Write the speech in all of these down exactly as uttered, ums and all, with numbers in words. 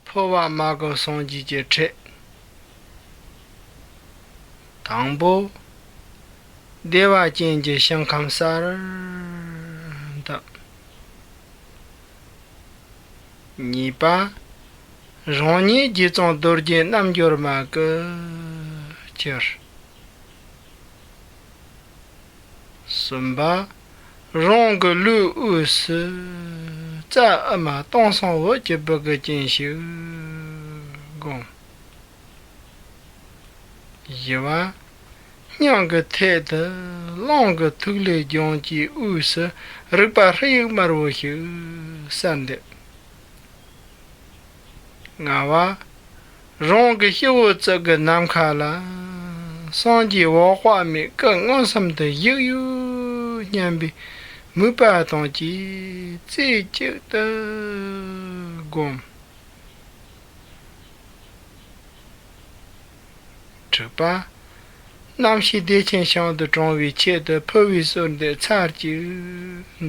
འཕོ་བ་མ་གོམས་སངས་རྒྱས་ཀྱི་ཁྲིད། དང་པོ། བདེ་བ་ཅན་གྱི་ཞིང་ཁམས་གསར་བཏབ། གཉིས་པ། རང་ཉིད་རྗེ་བཙུན་རྡོ་རྗེ་རྣལ་འབྱོར་མ་སྐུ་གྱུར། གསུམ་པ། རང་གི་ལུས་དབུས་སུ་རྩ་དབུ་མ་དྭངས་སིང་འོད་ཀྱི་སྦུ་གུ་ཅན་ཞིག་བསྒོམ། བཞི་བ། སྙིང་གི་ཐད་དུ་རླུང་གི་ཐིག་ལེ་ལྗང་གུའི་དབུས་སུ་རིག་པ་ཧྲཱིཿ་དམར་བོ་ཞིག་གསལ་འདེབས། ལྔ་བ། རང་གི་སྤྱི་བོའི་གཙུག་གི་ནམ་མཁའ་ལ་སངས་རྒྱས་འོད་དཔག་མེད་སྐུ་མངོན་སུམ་དུ་བཞུགས་ཡོད་སྙམ་པའི་མོས་པ་དང་བཅས་རྩེ་གཅིག་ཏུ་བསྒོམ། དྲུག་པ། རྣམ་ཤེས་བདེ་ཆེན་ཞིང་དུ་དྲངས་པའི་ཆེད་དུ་འཕོ་བའི་གསོལ་འདེབས་ཚར་གཅིག་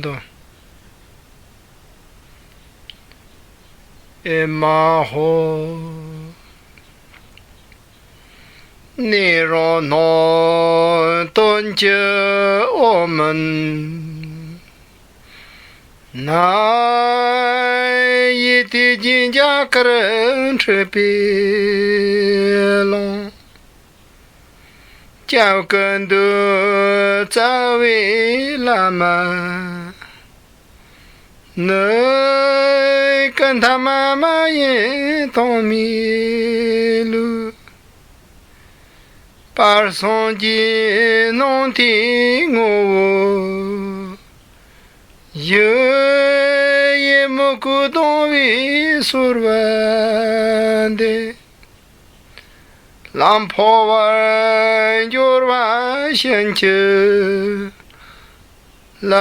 འདོན། ཨེ་མ་ཧོ། 你若能顿觉我们 ན་ཡི་དེ་སྦྱིན་བྱ་གར་འཁྲིད་པའི་ལུང་། སྐྱབས་ཀུན་འདུས་རྩ་བའི་བླ་མ། ནི་ཀུན་ཐ་མ་མ་ཡིན་ཐོག་མའི་ལུགས། པར་སངས་རྒྱས་སྣང་མཐའི་ངོ་བོ། ཡུལ་ཡིད་མི་བསྐུལ་སྡང་བའི་སོལ་བ་འདི། ལམ་འཕོ་བར་འགྱུར་བ་ཕྱིན་ཅི། ལ།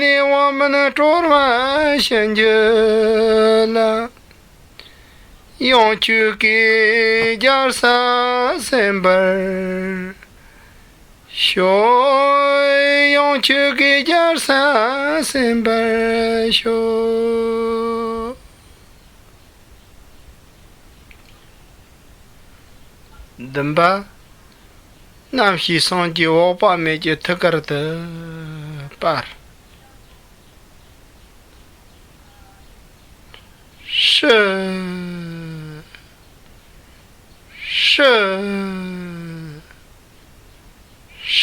ནི་འོག་མིན་གྲོལ་བ་ཕྱིན་ཅི་ལ། ཡང་ཁྱོད་ཀྱི་རྒྱལ་ས་གསན་པར་ཤོག། ཡང་ཁྱོད་ཀྱི་རྒྱལ་ས་གསན་པར་ཤོག། བདུན་པ། རྣམ་ཤེས་སངས་རྒྱས་འོད་དཔག་མེད་ཀྱི་ཐུགས་ཀར་དུ་སྤར། ཧྲཱིཿ། ཧྲཱིཿ།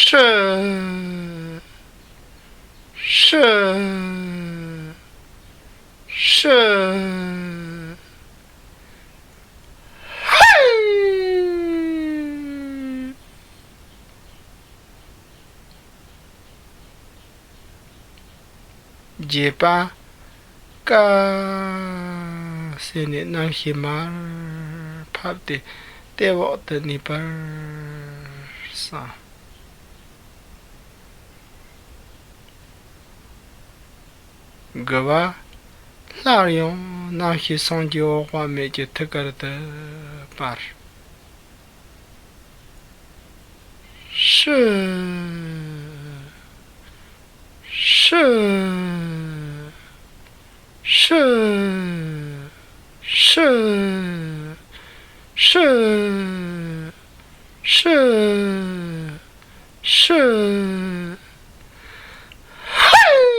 ཧྲཱིཿ། ཧྲཱིཿ། ཧཱུྃ། བརྒྱད་པ། ཀ་ཟེར་ནས་རྣམ་ཤེས་མར་ཕབ་སྟེ་ལྟེ་འོག་ཏུ་གནས་པར་བསམ། དགུ་པ། སླར་ཡང་རྣམ་ཤེས་སངས་རྒྱས་འོད་དཔག་མེད་ཀྱི་ཐུགས་ཀར་དུ་སྤར། ཧྲཱིཿ། ཧྲཱིཿ། ཧྲཱིཿ། ཧྲཱིཿ། ཧྲཱིཿ། ཧྲཱིཿ། ཧཱུྃ།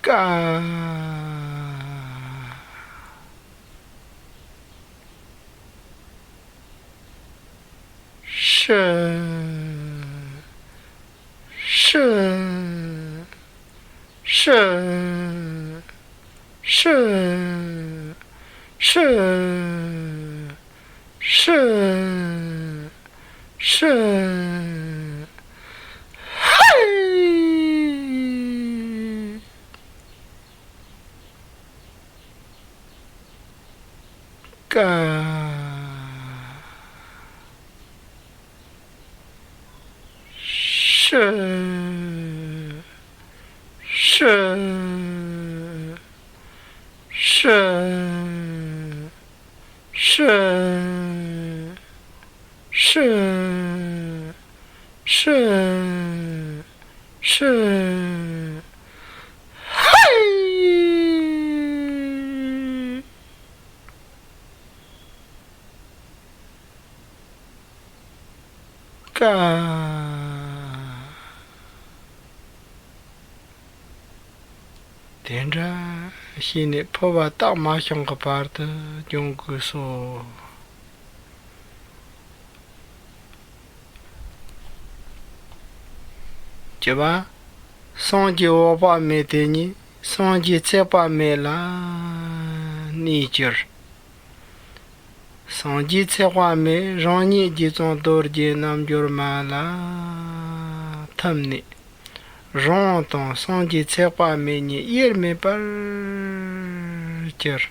ཀ་ཧྲཱིཿ། ཧྲཱིཿ། ཧྲཱིཿ། ཧྲཱིཿ། ཧྲཱིཿ། ཧྲཱིཿ། ཧཱུྃ། ཀ་ཧྲཱིཿ། ཧྲཱིཿ། ཧྲཱིཿ། ཧྲཱིཿ། ཧྲཱིཿ། ཧྲཱིཿ། དེ་འདྲ་བྱས་ནས་འཕོ་བ་རྟགས་མ་བྱུང་གི་བར་དུ་འབྱུང་དགོས་སོ། བཅུ་པ། སངས་རྒྱས་འོད་དཔག་མེད་དེ་ཉིད་སངས་རྒྱས་ཚེ་དཔག་མེད་ལ་གནས་གྱུར། སངས་རྒྱས་ཚེ་དཔག་མེད་རང་ཉིད་རྗེ་བཙུན་རྡོ་རྗེ་རྣལ་འབྱོར་མ་ལ་ཐིམ་ནས། རང་དང་སངས་རྒྱས་ཚེ་དཔག་མེད་གཉིས་དབྱེར་མེད་པར་གྱུར།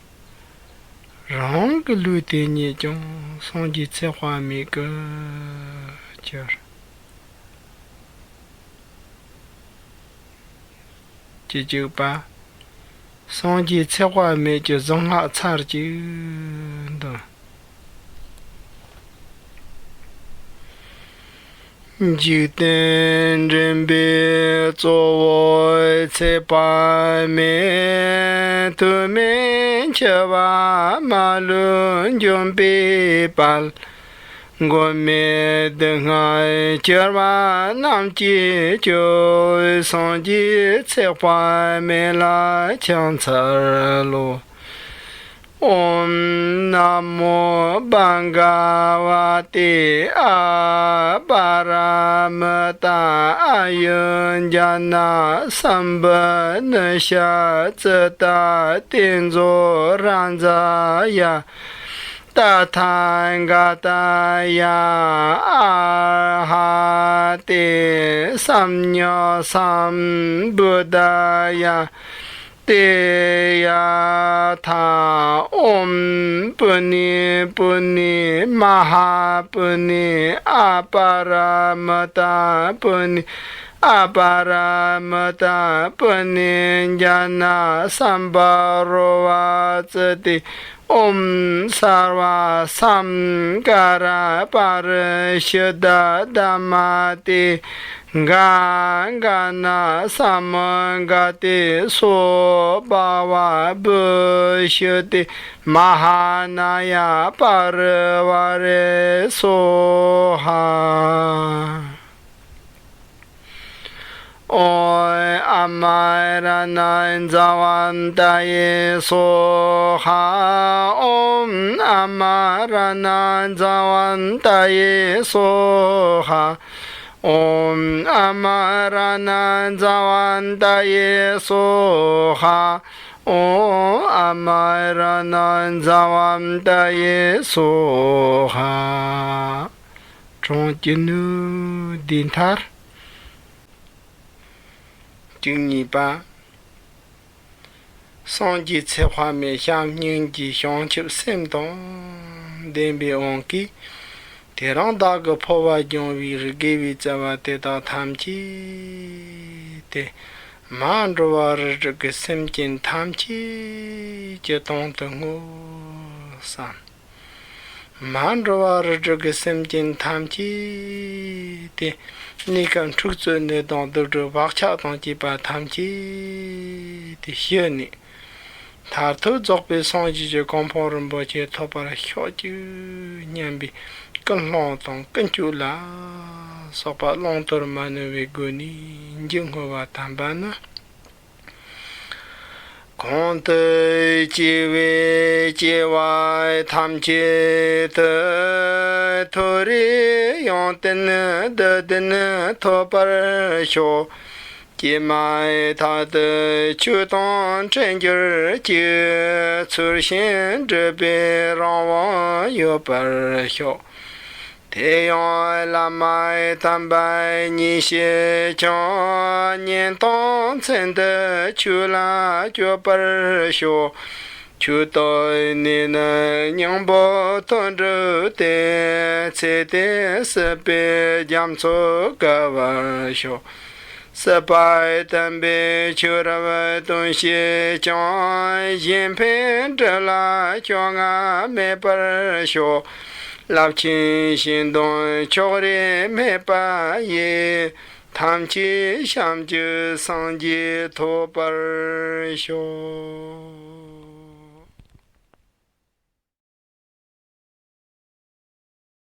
རང་གི་ལུས་དེ་ཉིད་ཀྱང་སངས་རྒྱས་ཚེ་དཔག་མེད་ཀྱི་གྱུར། བཅུ་གཅིག་པ། སངས་རྒྱས་ཚེ་དཔག་མེད་ཀྱི་གཟུངས་སྔགས་ཚར་གཅིག་འདོན། འཇིག་རྟེན་འདྲེན་པའི་གཙོ་བོ་ཚེ་དཔག་མེད། ཐུགས་མེད་འཆི་བ་མ་ལུས་འཇོམས་པའི་དཔལ། མགོན་མེད་སྡུག་བསྔལ་སྐྱེ་བ་རྣམས་ཀྱི་སྐྱོབ། སངས་རྒྱས་ཚེ་དཔག་མེད་ལ་ཕྱག་འཚལ་ལོ། ཨོཾ་ན་མོ་བྷ་ག་བ་ཏེ། ཨ་པ་ར་མི་ཏ་ཨཱ་ཡུ་ཛྙཱ་ན་སཾ་བུ་ནི་ཤ་ཙི་ཏ་ཏེ་ཛོ་རཱ་ཛ་ཡ། ཏ་ཐཱ་ག་ཏཱ་ཡ། ཨར་ཧ་ཏེ་སམྱཀ་སཾ་བུ་དྷ་ཡ། ཏདྱ་ཐཱ། ཨོཾ་པུ་ཎེ་པུ་ཎེ་མ་ཧཱ་པུ་ཎེ། ཨ་པ་ར་མི་ཏ་པུ་ཎེ། ཨ་པ་ར་མི་ཏ་པུ་ཎེ་ཛྙཱ་ན་སཾ་བ་རོ་ཝཱ་ཙི་ཏེ། ཨོཾ་སརྦ་སཾ་སྐཱ་ར་པ་རི་ཤུད་དྷ་དྷརྨ་ཏེ་ག་ག་ན་སཾ་ག་ཏེ་སྭ་བྷཱ་བ་བི་ཤུད་དྷི་མ་ཧཱ་ན་ཡ་པ་རི་ཝཱ་རེ་སྭཱ་ཧཱ། ཨོཾ་ཨ་མ་ར་ཎཱ་ཛ་བན་ཏ་ཡེ་སྭཱ་ཧཱ། ཨོཾ་ཨ་མ་ར་ཎཱ་ཛ་བན་ཏ་ཡེ་སྭཱ་ཧཱ། ཨོཾ་ཨ་མ་ར་ཎཱ་ཛ་བན་ཏ་ཡེ་སྭཱ་ཧཱ། ཨོཾ་ཨ་མ་ར་ཎཱ་ཛ་བན་ཏ་ཡེ་སྭཱ་ཧཱ། གྲངས་ཀྱི་ནུས་ལྡན་མཐར། བཅུ་གཉིས་པ། སངས་རྒྱས་ཚེ་དཔག་མེད་བྱམས་སྙིང་རྗེའི་བྱང་ཆུབ་སེམས་དང་ལྡན་པའི་དབང་གིས། དེ་རིང་བདག་གི་འཕོ་བ་སྦྱོང་བའི་དགེ་བའི་རྩ་བ་དེ་དག་ཐམས་ཅད་དེ། མ་འགྲོ་བ་རིགས་དྲུག་གི་སེམས་ཅན་ཐམས་ཅད་ཀྱི་དོན་དུ་བསྔོ་བསམ། མ་འགྲོ་བ་རིགས་དྲུག་གི་སེམས་ཅན་ཐམས་ཅད་དེ། གནས་སྐབས་འཁྲུག་རྩོད་ནད་དང་སྡུག་སྒྲིབ་བག་ཆགས་དང་བཅས་པ་ཐམས་ཅད་དེ་ཞི་ནས། མཐར་ཐུག་རྫོགས་པའི་སངས་རྒྱས་ཀྱི་གོ་འཕང་རིན་པོ་ཆེ་ཐོབ་པར་ཤོག་ཅིག་སྙམ་པའི་ཀུན་སློང་དང་ཀུན་སྤྱོད་ལ་སོགས་པ་བླང་དོར་མ་ནོར་བའི་སྒོ་ནས་མཇུག་བསྔོ་བ་དམ་པ་ནི། གོང་དུ་སྐྱེ་བའི་སྐྱེ་བ་ཐམས་ཅད་དུ། མཐོ་རིས་ཡོན་ཏན་བདུད་ལྡན་ཐོབ་པར་ཤོག། སྐྱེས་མ་ཐག་ཏུ་ཆོས་དང་འཕྲད་གྱུར་ཅིག། ཚུལ་བཞིན་སྒྲུབ་པའི་རང་དབང་ཡོད་པར་ཤོག། དེ་ཡང་བླ་མ་དམ་པ་ཉིད་ཞིག་ཀྱང་། ཉན་དང་མཚན་དུ་ཆོས་ལ་སྤྱོད་པར་ཤོག། ཆོས་ཐོས་ནས་ནི་སྙིང་པོ་ཐོབ་འགྲུབ་སྟེ། ཚེ་དེ་སྲིད་པའི་རྒྱ་མཚོ་བརྒལ་བར་ཤོག། སྲིད་པ་དམ་པའི་ཆོས་རབ་སྟོན་ཞིག་ཀྱང་། གཞན་ཕན་སྒྲུབ་ལ་སྐྱོ་ང་མེད་པར་ཤོག། རླབས་ཆེན་གཞན་དོན་ཕྱོགས་རིས་མེད་པ་ཡི། ཐམས་ཅད་བྱམས་ཀྱི་སངས་རྒྱས་ཐོབ་པར་ཤོག།